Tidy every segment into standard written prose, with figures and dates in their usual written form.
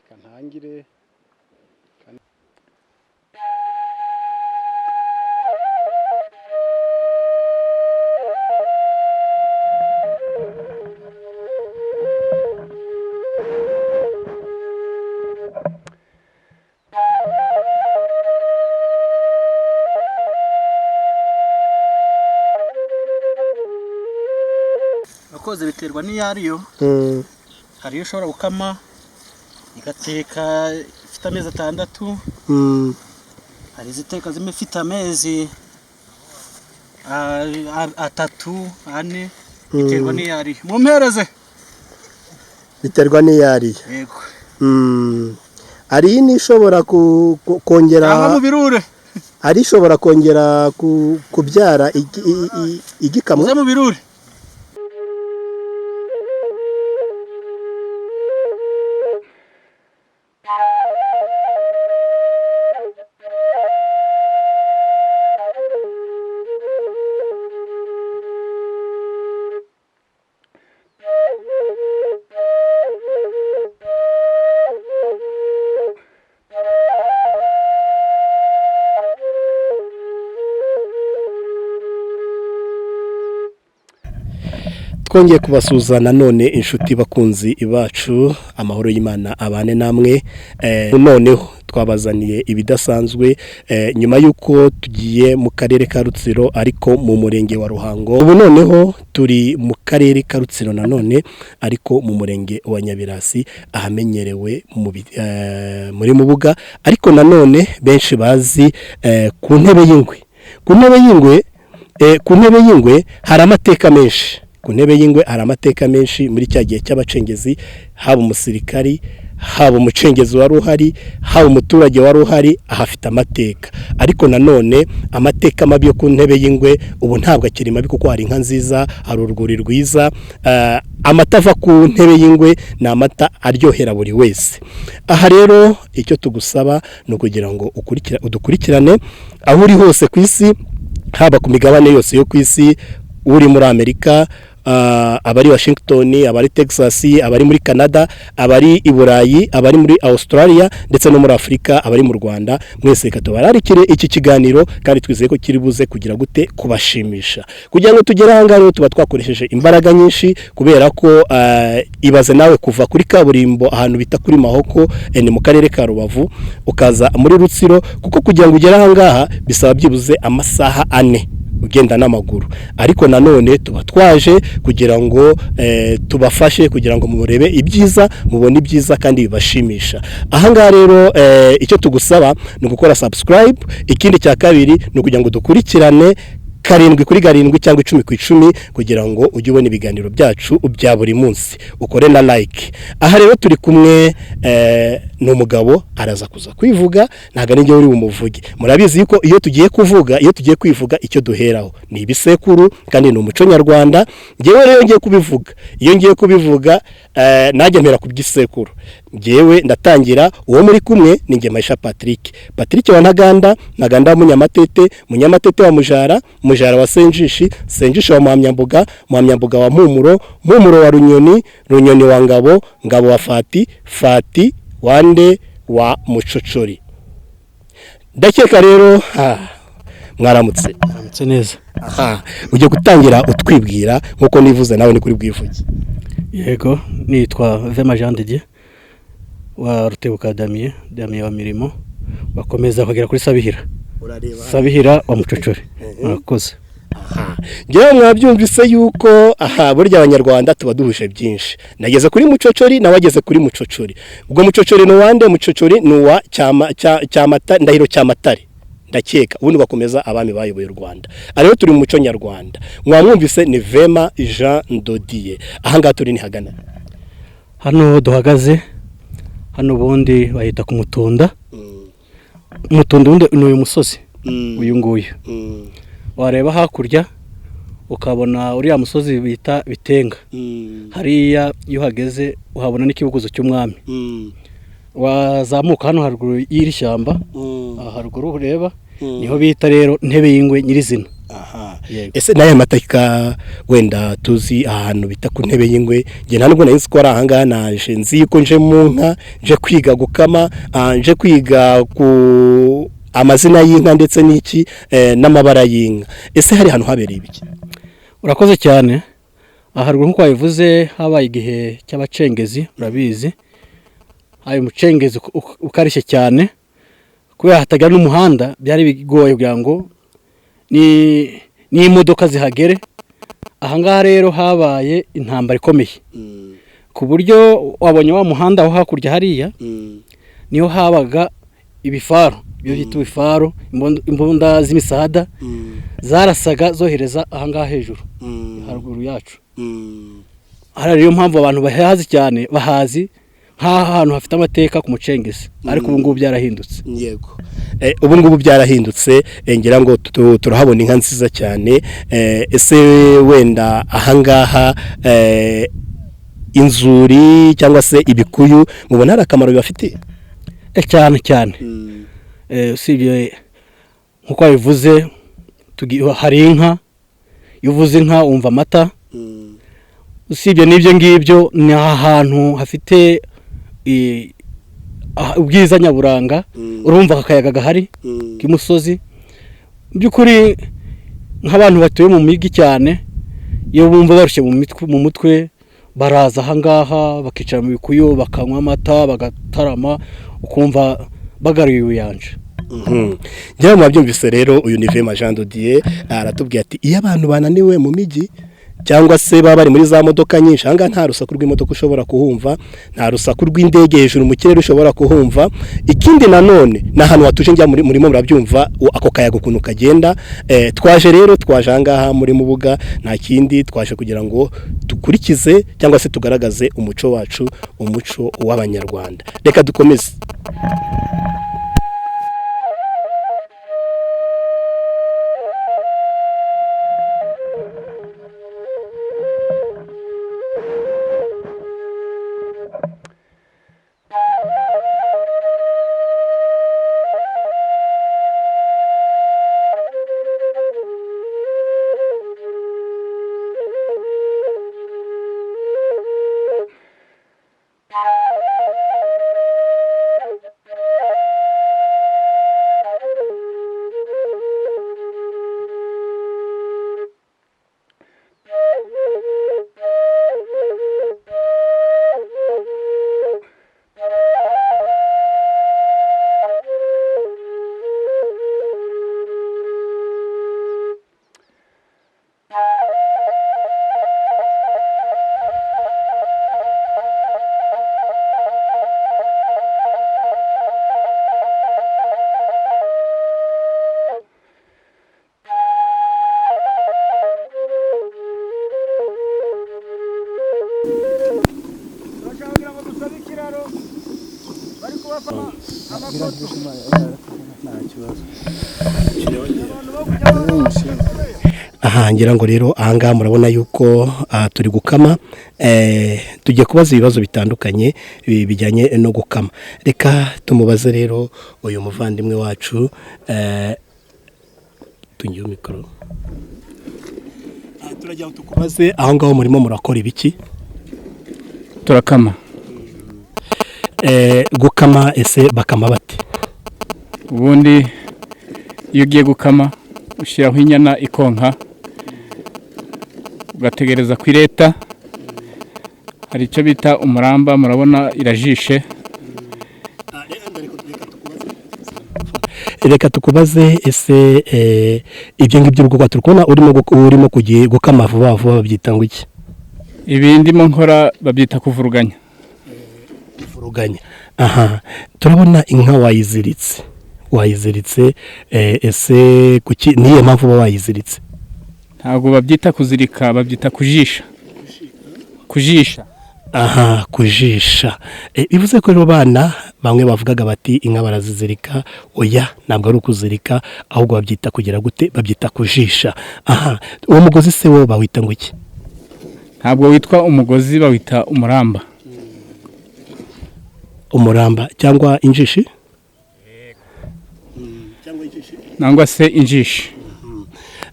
Reka ntangire. Abakozi biterwa n'iyo ariyo. Hari iyo ushobora gukama igateka ifite amezi 6, hari iziteka zimwe ifite amezi 3, 4, biterwa n'iyo ariyo. Mumpereze. Biterwa n'iyo ariyo. Yego. Hari n'ishobora kongera cyangwa mu birure. Hari ishobora kongera kubyara igikamwa mu birure. Twongeye kubasuhuza nanone inshuti bakunzi bacu, amahoro y'Imana abane namwe. Noneho twabazaniye ibidasanzwe, nyuma y'uko tugiye mu karere ka Rutsiro ariko mu murenge wa Ruhango. Ubu noneho turi mu karere ka Rutsiro nanone ariko mu murenge wa Nyabirasi, ahamenyerewe muri Mubuga, ariko nanone benshi bazi ku ntebe y'ingwe. Ku ntebe y'ingwe, ku ntebe y'ingwe hari amateka menshi. Ku ntebe y'ingwe hari amateka menshi muri cya gihe cy'abacengezi, haba umusirikari, haba umucengezi wari uhari, haba umuturage wari uhari, ahafite amateka. Ariko nanone amateka mabi yo ku ntebe y'ingwe ubu ntabwo akiri mabi, kuko hari inka nziza, hari urwuri rwiza. Amata ava ku ntebe y'ingwe ni amata aryohera buri wese. Aha rero icyo tugusaba ni ukugira ngo udukurikirane aho uri hose ku isi, haba ku migabane yose yo ku isi, uri muri Amerika, abari Washington, abari Texas, abari muri Canada, abari i Burayi, abari muri Australia ndetse no muri Afrika, abari mu Rwanda, mwese reka tubararikire iki kiganiro kandi twizeye ko kiri buze kugira gute kubashimisha. Kugira ngo tugere aha ngaha tuba twakoresheje imbaraga nyinshi, kubera ko ibaze nawe kuva kuri kaburimbo ahantu bita kuri Mahoko, ni mu karere ka Rubavu, ukaza muri Rutsiro, kuko kugira ngo ugere aha ngaha bisaba byibuze amasaha 4 ugenda n'amaguru. Ariko nanone tuba twaje kugira ngo tubafashe kugira ngo murebe ibyiza, mubone ibyiza kandi bibashimisha. Aha ngaha rero icyo tugusaba ni ugukora subscribe. Ikindi cya kabiri ni ukugira ngo dukurikirane 7 kuri 7 cyangwa 10 ku 10, kugira ngo ujye ubona ibiganiro byacu bya buri munsi, ukore na like. Aha rero turi kumwe n'umugabo araza kuza kwivuga, ntago ari njye uri bumuvuge. Murabizi yuko iyo tugiye kuvuga, iyo tugiye kwivuga, icyo duheraho ni ibisekuru kandi ni umuco nyarwanda. Njyewe rero ngiye kubivuga, iyo ngiye kubivuga najya mpera ku by'isekuru. Njyewe ndatangira, uwo muri kumwe ni njye Maisha Patrick, Patrick wa Ntaganda, Ntaganda wa Munyamatete, Munyamatete wa Mujara, Mujara wa Senjishi, Senjishi wa Muhamyambuga, Muhamyambuga wa Mpumuro, Mpumuro wa Runyoni, Runyoni wa Ngabo, Ngabo wa Fati, Fati wande wa Mucocori. Ndakeka rero mwaramutse. Mwaramutse neza. Aha, ujye gutangira utwibwira nkuko nivuze nawe ni kuri bwivuge. Yego, nitwa Vema Jean de Dieu wa Rutebuka Damien, Damien wa Mirimo, bakomeza kugera kuri Sabihira. Sabihira wa Mucocori. Murakoze. Ngewe mwabyumvise yuko aha burya abanyarwanda tuba duhuje byinshi. Nageze kuri Mucocori nawe ageze kuri Mucocori. Ubwo Mucocori ni uwande? Mucocori ni uwa Cyamata, Ndahiro Cyamatare ndakeka, ubundi bakomeza abami bayoboye u Rwanda. Ariho turi mu muco nyarwanda. Mwamwumvise ni Vema Jean Dodier. Aha ngaha turi ni hagana hano duhagaze hano, ubundi bahita ku Mutunda. Mutunda ubundi ni uyu musozi uyu nguyu. Wareba hakurya ukabona uriya musozi bita Bitenga. Hariya iyo uhageze uhabona n'ikibuguzo cy'umwami. Wazamuka hano haruguru y'iri shyamba, aha haruguru ureba niho bita rero ntebe y'ingwe nyirizina. Aha. Yego. Ese n'aya mateka wenda tuzi ahantu bita ku ntebe y'ingwe, njye nta nubwo nari nzi ko ari ahangaha. Naje nzi yuko nje mu nka, nje kwiga gukama, nje kwiga ku amazina y'inka ndetse n'iki n'amabara y'inka. Ese hari ahantu habereye ibiki? Urakoze cyane. Aha haruguru, nk'uko wabivuze, habaye igihe cy'abacengezi. Urabizi, habaye umucengezi ukarishye cyane, kubera hatagira n'umuhanda byari bigoye kugira ngo n'imodoka zihagere. Ahangaha rero habaye intambara ikomeye, ku buryo wabonye wa muhanda aho hakurya hariya niho habaga ibifaru, ibyo byitwa ibifaru, imbunda z'imisada zarasaga zohereza ahangaha hejuru haruguru yacu. Hariya niyo mpamvu abantu bahazi cyane, bahazi nk'ahantu hafite amateka ku mucengezi, ariko ubu ngubu byarahindutse. Yego. Ubu ngubu byarahindutse. Ngira ngo turahabona inka nziza cyane. Ese wenda ahangaha inzuri cyangwa se ibikuyu mubona hari akamaro bibafitiye? Cyane cyane. Usibye nk'uko wabivuze, hari inka. Iyo uvuze inka wumva amata. Usibye n'ibyo ngibyo, ni ahantu hafite ubwiza nyaburanga. Urumva aka kayaga gahari k'imusozi. Mu by'ukuri, nk'abantu batuye mu mijyi cyane, iyo bumva barushye mu mutwe, baraza ahangaha bakicara mu bikuyu, bakanywa amata, bagatarama, ukumva bagaruye ubuyanja. Njyewe mwabyumvise rero, uyu ni Vema Jean de Dieu, aratubwiye ati iyo abantu bananiwe mu mijyi cyangwa se baba bari muri za modoka nyinshi, ahangaha nta rusaku rw'imodoka ushobora kuhumva, nta rusaku rw'indege hejuru mu kirere ushobora kuhumva. Ikindi nanone ni ahantu hatuje, njya muri murimo murabyumva ako kayaga ukuntu kagenda. Twaje rero, twaje ahangaha muri Mubuga, nta kindi twaje kugira ngo dukurikize cyangwa se tugaragaze umuco wacu, umuco w'Abanyarwanda. Reka dukomeze. Kugira ngo dusabe ikiraro bari kubafata amafoto. Aha ngira ngo rero ahangaha murabona yuko turi gukama. Tugiye kubaza ibibazo bitandukanye bijyanye no gukama. Reka tumubaze rero uyu muvandimwe wacu. Tungiye mikoro. Turajya tukubaze, aho ngaho murimo murakora ibiki? Turakama. Gukama, ese bakama bate? Ubundi iyo ugiye gukama ushyiraho inyana ikonka, ugategereza ku ireta. Hari icyo bita umuramba, murabona irajishe. Reka tukubaze, ese ibyo ngibyo uri gukora, turi kubona urimo kugiye gukama vuba vuba, babyita ngo iki? Ibi ndimo nkora babyita kuvuruganya. Kuvuruganya. Aha turabona inka wayiziritse. Ese kuki, niyo mpamvu uba wayiziritse? Ntabwo babyita kuzirika, babyita kujisha. Kujisha. Aha, kujisha. Bivuze ko rero bana bamwe bavugaga bati inka barazizirika, oya, ntabwo ari ukuzirika, ahubwo babyita kugira gute? Babyita kujisha. Aha uwo mugozi se wo bawita ngo iki? Ntabwo witwa umugozi, bawita umuramba. Umuramba cyangwa injishi? Nangwa se injishi.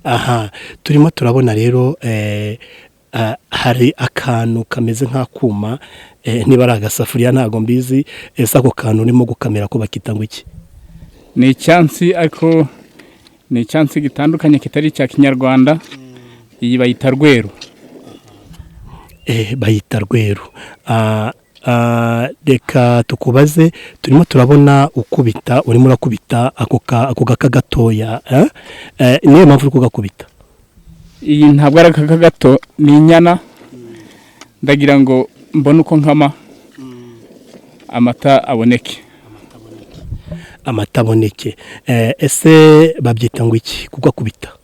Aha turimo turabona rero hari akantu kameze nk'akuma, niba ari agasafuriya ntabwo mbizi. Ese ako kantu urimo gukamera ko bakita ngo iki? Ni icyansi, ariko ni icyansi gitandukanye kitari icya kinyarwanda. Iyi bayita rweru. Bayita rweru. Reka tukubaze, turimo turabona ukubita, urimo urakubita ako gaka gatoya, niyo mpamvu uri kugakubita? Iyi ntabwo ari akaka gato, ni inyana. Ndagira ngo mbone uko nkama amata aboneke. Amata aboneke. Ese babyita ngo iki kugakubita?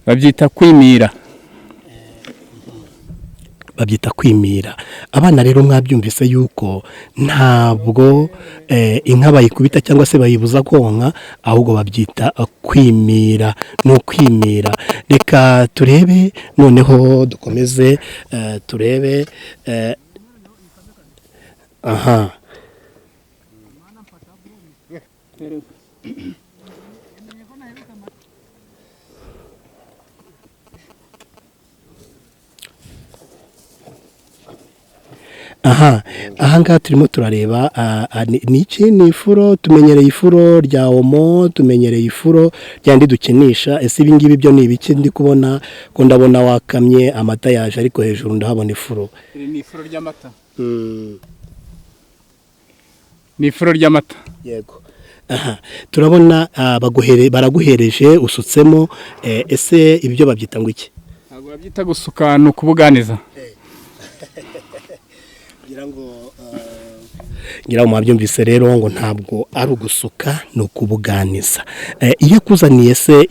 Babyita kwimira. Babyita kwimira. Abana rero mwabyumvise yuko ntabwo inka bayikubita cyangwa se bayibuza konka, ahubwo babyita kwimira, ni ukwimira. Reka turebe noneho dukomeze turebe aha. Aha ahangaha turimo turareba ni iki? Ni ifuro. Tumenyereye ifuro rya omo, tumenyereye ifuro ryandi dukinisha. Ese ibi ngibi byo ni ibiki? Ndi kubona ko ndabona wakamye amata yaje, ariko hejuru ndahabona ifuro. Iri ni ifuro ry'amata. Ni ifuro ry'amata. Yego. Aha turabona baraguhereje usutsemo. Ese ibyo babyita ngo iki? Ntabwo babyita gusuka, ni ukubuganiza. Ngira ngo mwabyumvise rero ngo ntabwo ari ugusuka, ni ukubuganiza. Iyo akuzaniye se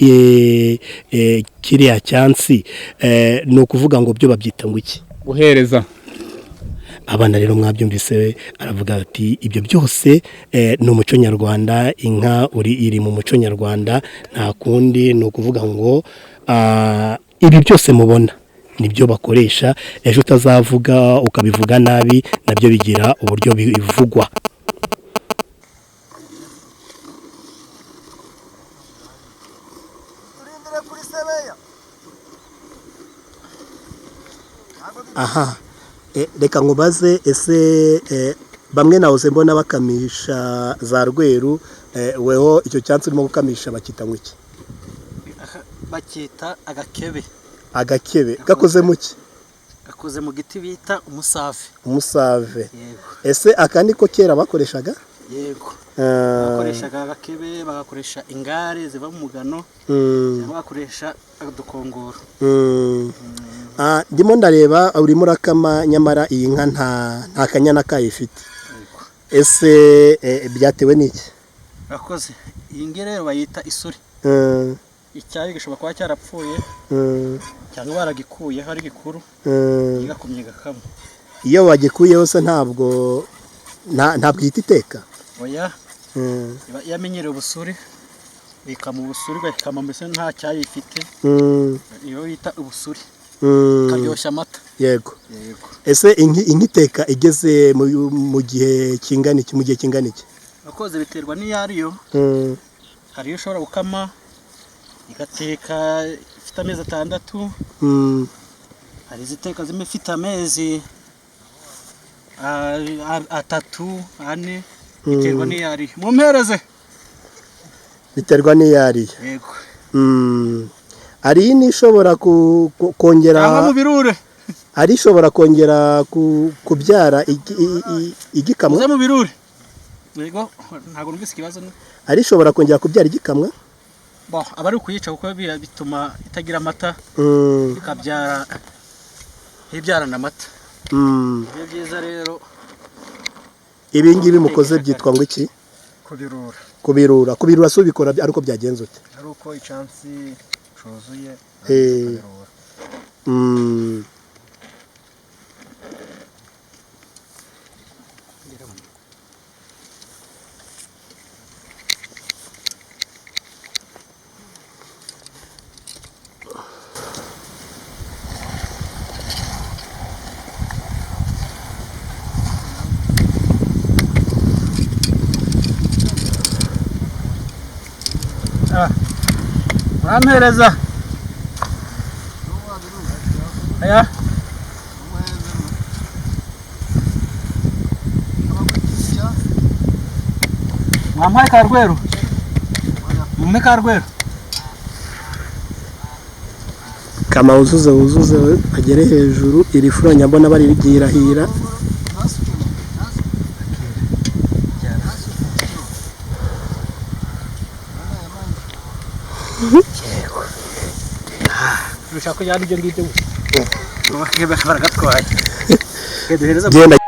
kiriya cyansi, ni ukuvuga ngo byo babyita ngo iki? Guhereza. Abana rero mwabyumvise, aravuga ati ibyo byose ni umuco nyarwanda, inka iri mu muco nyarwanda, nta kundi. Ni ukuvuga ngo ibi byose mubona nibyo bakoresha, ejo utazavuga ukabivuga nabi, nabyo bigira uburyo bivugwa. Aha reka nkubaze, ese bamwe nahoze mbona bakamisha za rweru, weho icyo cyansi urimo gukamisha bakita ngo iki? Bakita agakebe. Agakebe gakoze mu ki? Gakoze mu giti bita umusave. Umusave. Yego. Ese aka niko kera bakoreshaga? Yego. Bakoreshaga agakebe, bagakoresha ingare ziva mu mugano, cyangwa bakoresha udukongoro. Ndimo ndareba urimo urakama, nyamara iyi nka nta kanyana kayo ifite. Ese byatewe n'iki? Gakoze. Iyi ngi rero bayita isuri. Icyayi gishobora kuba cyarapfuye cyangwa baragikuyeho ari gikuru, igakumye gakama. Iyo bagikuyeho se ntabwo ihita iteka? Oya. Yamenyereye ubusuri, ikama ubusuri, igakama mbese nta cyayi ifite. Iyo bita ubusuri. Karyoshya amata. Yego. Ese inka iteka igeze mu gihe kingana iki? Mu gihe kingana iki? Akoze biterwa n'iyo ariyo. Hari iyo ushobora gukama igateka ifite amezi 6. Hari iziteka zimwe ifite amezi 3, 4, biterwa n'iyo ariyo. Mumpereze. Biterwa n'iyo ariyo. Yego. Ari n'ishobora kongera cyangwa mubirure. Ari ishobora kongera kubyara igikamwa. Muze mubirure. Yego, ntabwo numvise ikibazo. Ari ishobora kongera kubyara igikamwa? Bo, abari kuyica kuko bituma itagira amata, ikabyara ntibyarana amata. Ibyo byiza rero. Ibi ngibi mukoze byitwa ngo iki? Kubirura. Kubirura. Kubirura se ubikora ariko byagenze ute? Ari uko icyansi cyuzuye. Urampereza aya. Mwampaye ka rweru, mumpe ka rweru. Kama wuzuze, wuzuze bagere hejuru. Iri furo nyabona barigirahira. Ushaka kujyana ibyo ngibyo gusa, baragatwaye. Duhereza. Genda.